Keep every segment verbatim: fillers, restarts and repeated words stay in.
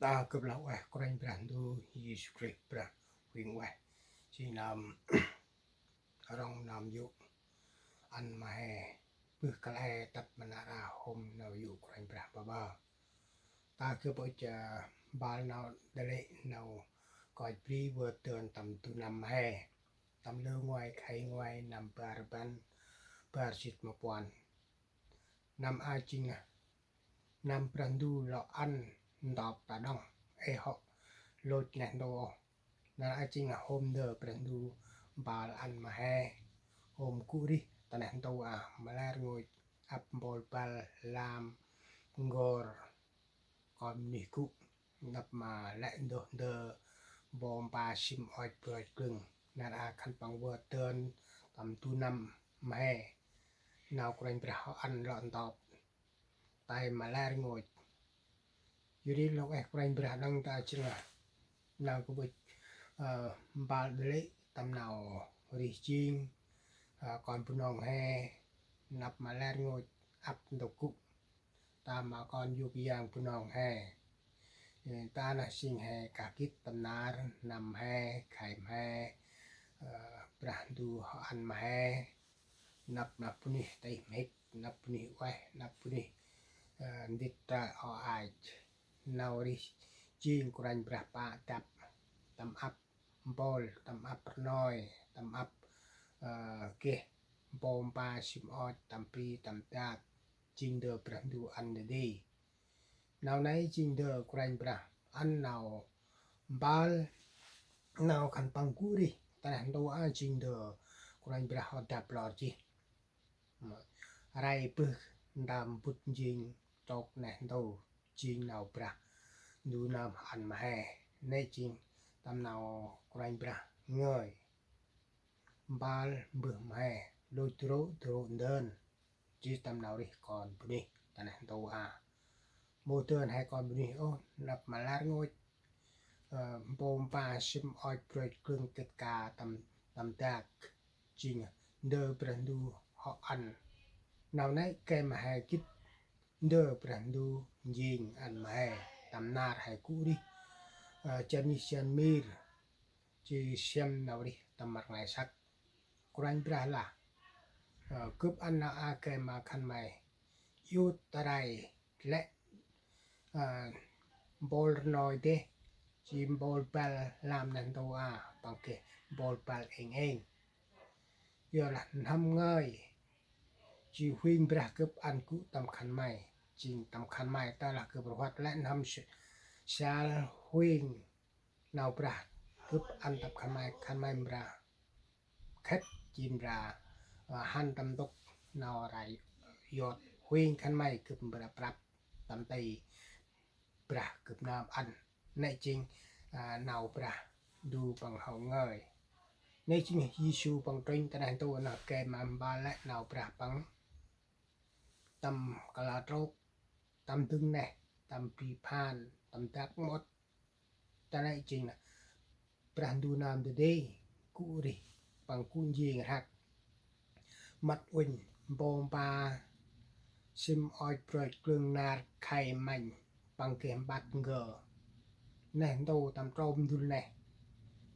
Ta gâp lah ueh Kôranh Brah Ndu Yêsu Krist Brah Huêng Ueh. Jêng nơm rŏng nơm yô̆ ăn ma he bơh kăl e tât ma nar a hôm nau yô̆ Kôranh Brah ƀa ƀơ. Ta gâp ŭch, a, bal nau đă lĕ nau koch bri vơt dơn tâm du năm ma he. Tâm lơ ngoai khay ngoai năm bar rbăn bar jât ma puăn. Năm a jêng năm Brah Ndu lŏ ăn ntop ta đŏng, ê hŏ lôch neh ntu ôh. Nar a jêng hôm ndơ Brah Ndu bal ăn ma he, hôm gŭ rêh ta neh ntu a, ma lĕ rngôch ăp mpôl băl lam n'gor kon bunuyh gŭ. Nđâp ma lĕ ndoh ndơ mpô mpa sĭm ôch brôch klâng. Nar a khân păng vơt dơn tâm du năm ma he, nau Kôranh Brah hŏ ăn lŏ ntop tay ma lĕ rngôch. Yor ri lah ueh Kôranh Brah đŏng ta jêng lah nau gâp ŭch, ơ, bal đă lĕ tâm nau rêh jêng, ơ, kon Bunong he, nđâp ma lĕ rngôch ăp ntŭk gŭ. Ta ma kon yôk yang Bunong he. Ơ, ta nơh jêng he kah gĭt tâm nar, năm he, khay ma he, ơ, Brah Ndu hŏ ăn ma he. Nđâp nđâp bunuyh tih mhĭk, nđâp bunuyh ueh, nđâp bunuyh, ơ, ndĭt trơi o ach. Nau rêh jêng Kôranh Brah pă dăp, tâm ăp mpôl, tâm ăp rnoi, tâm ăp, ơ, geh mpô mpa sĭm ôch, tâm bri, tâm dak, jêng ndơ Brah Ndu ăn dadê. Nau nây jêng ndơ Kôranh Brah ăn nau bal, nau khân păng gŭ rêh ta neh ntu a jêng ndơ Kôranh Brah hŏ dăp lor jêh. Rai bơh ntơm bŭt njêng trôk neh ntu jêng nau Brah Ndu nơm hŏ ăn ma he. Nây jêng tâm nau Kôranh Brah ngơi bal mbơh ma he, lôch drô̆ drô̆ ndơn. Jêh tâm nau rêh kon bunuyh ta neh ntu a. Mâu dơn he kon bunuyh ôh, nđâp ma lĕ rngôch, ơ, mpô mpa sĭm ôch brôch klâng kĭt ka tâm, tâm dak. Jêng ndơ Brah Ndu hŏ ăn. Nau nây gay ma he gĭt ndơ Brah Ndu njêng ăn ma he tâm nar he gŭ rêh, ơ, jan nih jan mir, jêh siăm nau rêh tâm rnglay săk. Kôranh Brah lah, ơ, gâp ăn nau a gay ma khân may iôt ta rai lĕ, ơ, mpôl rnoi deh, jêh mpôl băl lam neh ntu a, păng geh mpôl băl êng êng. Yorlah n'hâm ngơi, jêh huêng Brah gâp ăn gŭ tâm khân may, jêng tâm khân may tơ lah gâp rhuăt lĕ n'hâm s-, sal huêng nau Brah gâp ăn tâm khân may, khân may mra khât jêh mra, ơ, hăn tâm ntŭk nau rai yot huêng khân may gâp mra prăp tâm ti Brah gâp nơm ăn. Nây jêng, ơ, nau Brah Ndu păng hŏ ngơi. Nây jêng Yêsu păng trŭnh ta neh ntu nơh gay ma bal lĕ nau Brah păng tâm kalơ trôk, tâm dâng neh, tâm bri phan, tâm dak mƀŭt. Ta nây jêng lah Brah Ndu nơm dadê gŭ rêh păng gŭ njêng rhăk. Mât uănh mpô mpa sĭm ôch brôch klâng nar khay mănh păng geh mbăt ngơ. Neh ntu tâm trôm ndŭl neh.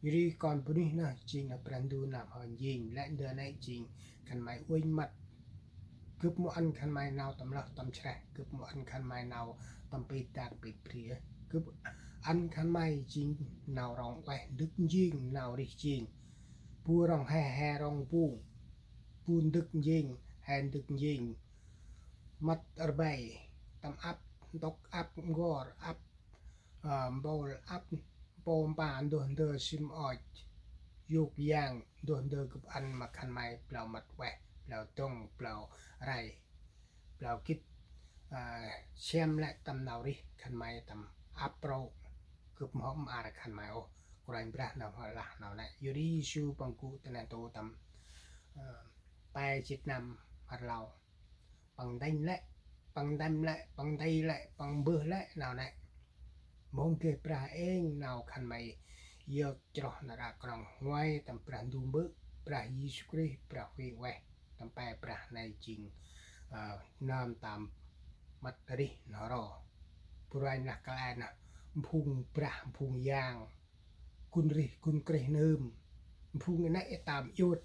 Yor ri kon bunuyh nơh jêng lah Brah Ndu nơm hŏ njêng, lĕ ndơ nây jêng khân may uănh mât. Gâp mâu ăn khân may nau tâm lơh tâm sreh, gâp mâu ăn khân may nau tâm pit dak pit bri. Gâp ăn khân may jêng nau rŏng ueh, ndâk njêng, nau rêh jêng. Bu rŏng he, he rŏng bu. Bu ndâk njêng, he ndâk njêng. Mât rbay, tâm ăp ntŭk, ăp n'gor, ăp, ơ, mpôl, ăp mpô mpa, ndoh ndơ sĭm ôch. Yôk yang, ndoh ndơ gâp ăn ma khân may blau mât ueh, blau dŏng, blau rai, blau gĭt, ơ, siăm lĕ tâm nau rêh khân may tâm ăp prô, gâp mâu hôm ar khân may ôh. Kôranh Brah nơh hŏ lah nau nây. Yor ri Yêsu păng gŭ ta neh ntu tâm, ơ, pe jât năm rlau. Păng ndĕnh lĕ, păng ndăm lĕ, păng nti lĕ, păng mbơh lĕ nau nây. Mông geh brah êng nau khân may yơk chroh nar a knŏng ngoai tâm Brah Ndu Mbơ̆, Brah Yêsu Krist, Brah Huêng Ueh. Tâm pe Brah nây jêng, ơ, nơm tâm mât rêh n'ho ro. Bu ranh lah kăl e nơh, phung brah phung yang, gŭ rêh gŭ krêh nơm, phung nê i tâm iôt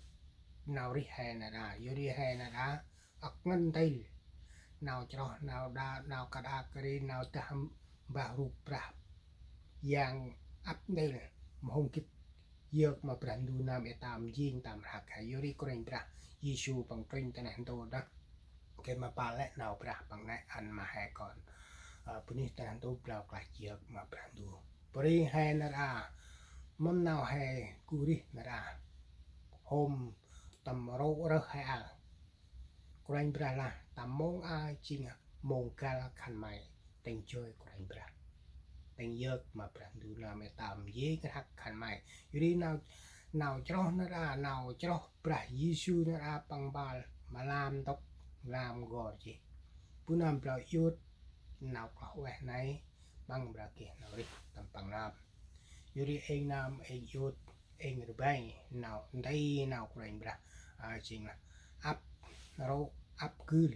nau rêh he nar aơ, yor ri he nar aơ âk ngăn ntil nau chroh, nau đa, nau kađa kri, nau dah mbah rup brah yang ăp ntil, mâu hôm gĭt yơk ma Brah Ndu nơm i tâm jêng tâm rhăk he. Yor ri Kôranh Brah Yêsu Păng trŭnh ta neh ntu đah, gay ma pal lĕ nau brah Păng nê ăn ma he kon, ơ, bunuyh ta neh ntu blao klaih yơk ma Brah Ndu. Pô ri he nar aơ, mâm nau he gŭ rêh nar aơ, hôm tâm rô̆ rơh he aơ, Kôranh Brah lah tâm mông aơ jêng mông găl khân may tĭng joi Kôranh Brah, tĭng yơk ma Brah Ndu nơm i tâm jêng rhăk khân may. Yor ri nau, nau chroh nar aơ, nau chroh Brah Yêsu nar aơ Păng mpơl ma lam ntŭk, lam n'gor jêh. Bu nơm blao iôt nau kloh ueh nây, Păng blao geh nau rêh tâm Păng nơm. Yor ri êng nơm, êng iôt, êng rbai nau nti nau Kôranh Brah, ơ, jêng lah ăp rô̆, ăp gưl,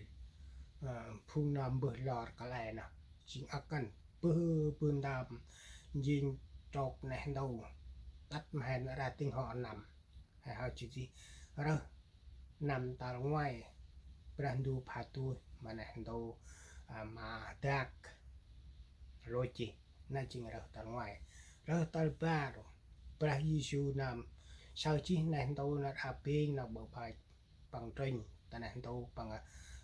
ơ, phung nơm mbơh lor kăl e nơh, jêng âk ngăn bơh bơh ntơm, jêng trôk neh ntu, tât ma he nar aơ tĭng hŏ năm. He hŏ jêh ri rơh năm tal ngoai, Brah Ndu phat dôih ma neh ntu, ơ, ma dak lôch jêh, nê jêng rơh tal ngoai. Rơh tal bar, Brah Yêsu nơm saơ jêh neh ntu nar aơ bêng nau ƀơ̆ ƀơch, Păng trŭnh ta neh ntu, Păng,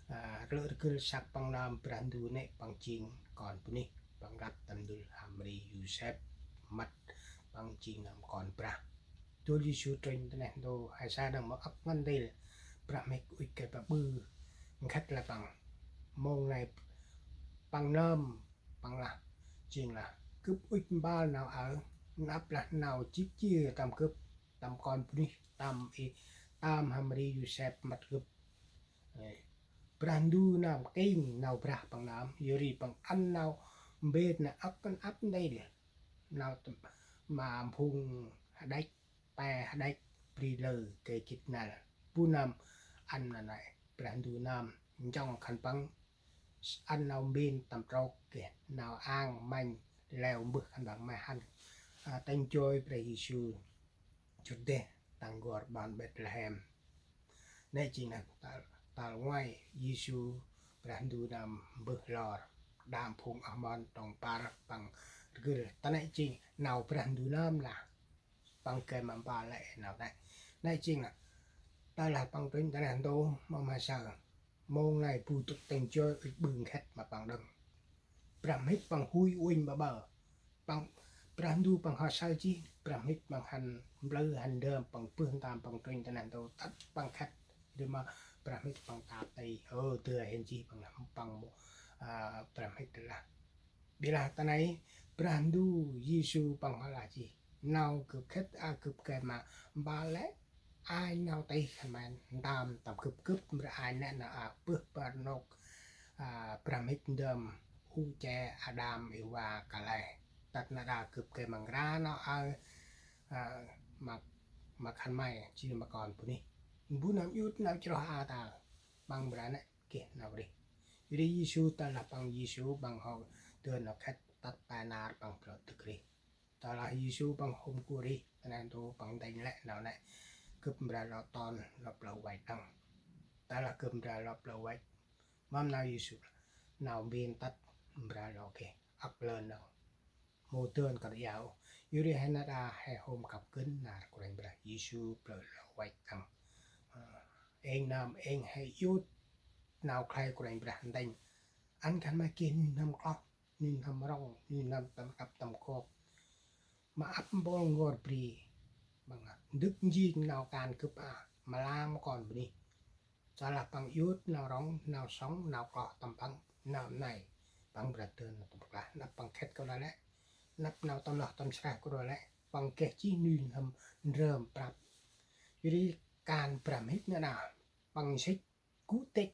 ơ, rlơ̆ rgâl săk Păng nơm Brah Ndu nê Păng jêng kon bunuyh, Păng răp tâm ndŭl H'Mari Yôsep mât, Păng jêng nơm kon brah. Dôl Yêsu trŭnh ta neh ntu, he saơ đŏng ma âk ngăn ntil, brah mhĭk ŭch gay ma ƀư nkhât lah Păng. Mông nây Păng nơm, Păng lah, jêng lah gâp ŭch mpơl nau aơ, nđâp lah nau jik jia tâm gâp, tâm kon bunuyh, tâm i, tâm H'Mari Yôsep mât gâp. Ê, Brah Ndu nơm kêng nau brah Păng nơm, yor ri Păng ăn nau mbên nau âk ngăn ăp ntil, nau tâm, ma phung hađăch, pe hađăch, bri lơ gay gĭt năl. Bu nơm ăn nau nây, Brah Ndu nơm njŏng khân păng ăn nau mbên tâm trôk geh nau ang mănh leo mbơh khân păng ma hăn, ơ, tĭng joi Brah Yêsu jŭr deh ta n'gor ƀon Bêtlêhem. Nê jêng nơh tal, tal ngoai Yêsu Brah Ndu nơm mbơh lor, đăm phung oh mon trong păr Păng rgâl. Ta nê jêng nau Brah Ndu nơm lah Păng gay ma mpơl lĕ nau nê. Nê jêng nơh, tơ lah Păng trŭnh ta neh ntu, mâm he saơ, mông nây bu dŭt tĭng joi ŭch ƀư nkhât ma Păng đŏng. Brah mhĭk Păng hui uănh ƀa ƀơ. Păng, Brah Ndu Păng hŏ saơ jêh, brah mhĭk Păng hăn mplư hăn ndơm, Păng bơh ntơm Păng trŭnh ta neh ntu, tât Păng khât, ri ma brah mhĭk Păng tap tay, ơ, dơi hên jêh Păng lah, Păng mâu, ơ, brah mhĭk lah. Ƀiălah ta nây, Brah Ndu Yêsu Păng hŏ lah jêh, nau gâp khât, a, gâp gay ma mpơl lĕ, ay nau tih khân may ntơm tâm gâp, gâp mra ay nê nau a bơh bar nôk, a, brah mhĭk ndơm u che Ađam Êva kăl e. Tât nar aơ gâp gay ma ngra nau aơ, a, ma, ma khân may, jêh ri ma kon bunuyh. Bu nơm iôt nau chroh aơ ta, Păng mra nê geh nau rêh. Yor ri Yêsu, tơ lah Păng Yêsu, Păng hŏ dơn nau khât, tât pe nar Păng blao dâk rêh. Tơ lah Yêsu Păng hôm gŭ rêh ta neh ntu, Păng ntenh lĕ nau nê, gâp mra lŏ ton, lŏ blao văch đŏng. Tơ lah gâp mra lŏ blao văch, mâm nau Yêsu, nau mbên tât mra lŏ geh âk lơn đŏng. Mâu dơn kơt iâu, yor ri he nar aơ he hôm kăp gân nar Kôranh Brah Yêsu blao lŏ văch đŏng. Ơ, êng nơm, êng he iôt nau khlay Kôranh Brah ntenh. Ăn khân may geh nuih n'hâm kloh, nuih n'hâm rŏng, nuih n'hâm tâm rnglăp tâm gok. Ma ăp mpôl n'gor bri, ma ndâk njêng nau kan gâp a, ma lam kon bunuyh. Tơ lah Păng iôt nau rŏng, nau sŏng, nau kloh tâm Păng, nau nây, Păng mra dơn nau tâm rklaih, nđâp Păng khât kơt nau lĕ, nđâp nau tâm lơh tâm sreh kơt nau lĕ, Păng geh jêh nuih n'hâm ndrơm prăp. Yor ri kan brah mhĭk nê nơh, Păng sĭk gŭ tĭk,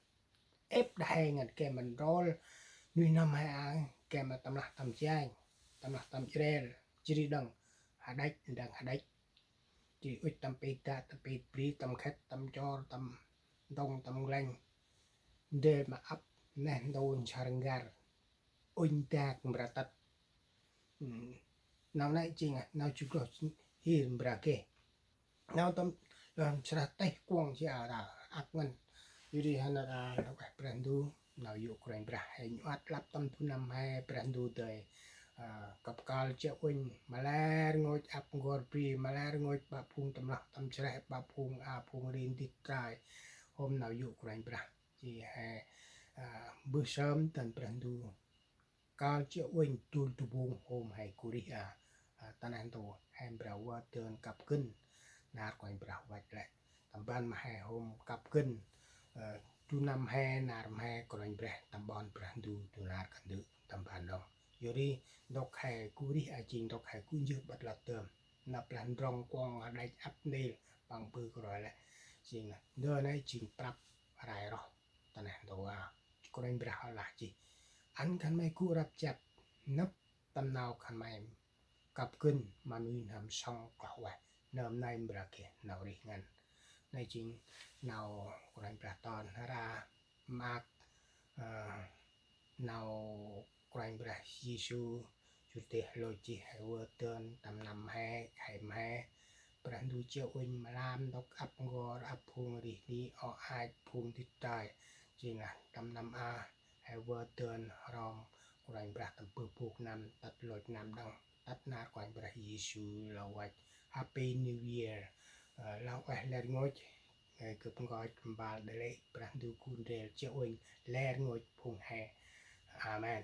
êp đah he ngăn gay ma ndrol nuih n'hâm he aơ, gay ma tâm lah tâm janh, tâm lah tâm jrel, jêh ri đŏng hađăch, ndrăng hađăch. Jêh ri ŭch tâm pit dak, tâm pit bri, tâm khât, tâm chor, tâm ntŭng, tâm nglĕnh. Ndrel ma ăp neh ntu nsar n'gar, ŭnh dak mra tât. Nau nây jêng nau jŭ kloh hir mra geh. Nau tâm, tâm srah têh kuŏng jêh a ta ăp ngăn. Yor ri hăn a ta ueh Brah Ndu, nau yô̆ Kôranh Brah he nhŭp lăp tâm du năm he Brah Ndu dơi kăp kăl chiă uănh ma lĕ rngôch ăp n'gor bri, ma lĕ rngôch ƀă phung tâm lah tâm sreh, ƀă phung a phung ri ndĭt trai. Hôm nau yô̆ Kôranh Brah jêh he mbơh sơm dăn Brah Ndu kăl chiă uănh dôl du bông hôm he gŭ rêh a ta neh ntu he mra vơt dơn kăp gân nar Kôranh Brah văch lĕ. Tâm ban ma he hôm kăp gân du năm he nar ma he Kôranh Brah tâm ƀon Brah Ndu du nar kandơ̆ tâm ban đŏng. Yor ri ntŭk he gŭ rêh a jêng ntŭk he gŭ njêh ƀât lăp dơm. Năp lah ndrŏng kuŏng hđăch ăp ntil păng ƀư kơroi lĕ. Jêng lah ndơ nây jêng prăp rai roh ta neh ntu a. Kôranh Brah lah jêh: Ăn khân may gŭ răp jăp nđâp tâm nau khân may kăp gân ma nuih n'hâm sŏng kloh ueh, nơm nây mra geh nau rêh ngăn. Nây jêng nau Kôranh Brah ton nar a maak nau Kôranh Brah Yêsu jŭr deh lôch jêh he vơt dơn tâm năm he, khay mhe Brah Ndu chiă uănh mlam ntŭk ăp n'gor ăp phung rêh ni o ach phung ndĭt trai. Jêng lah tâm năm a he vơt dơn rom Kôranh Brah tâm bơh bôk năm tât lôch năm đŏng, tât nar Kôranh Brah Yêsu lah văch Happy New Year. Lah ueh lĕ rngôch, gâp nkoch mbal đê̆ lê̆ Brah Ndu gŭ ndrel chiă uănh lĕ rngôch phung he. Amen.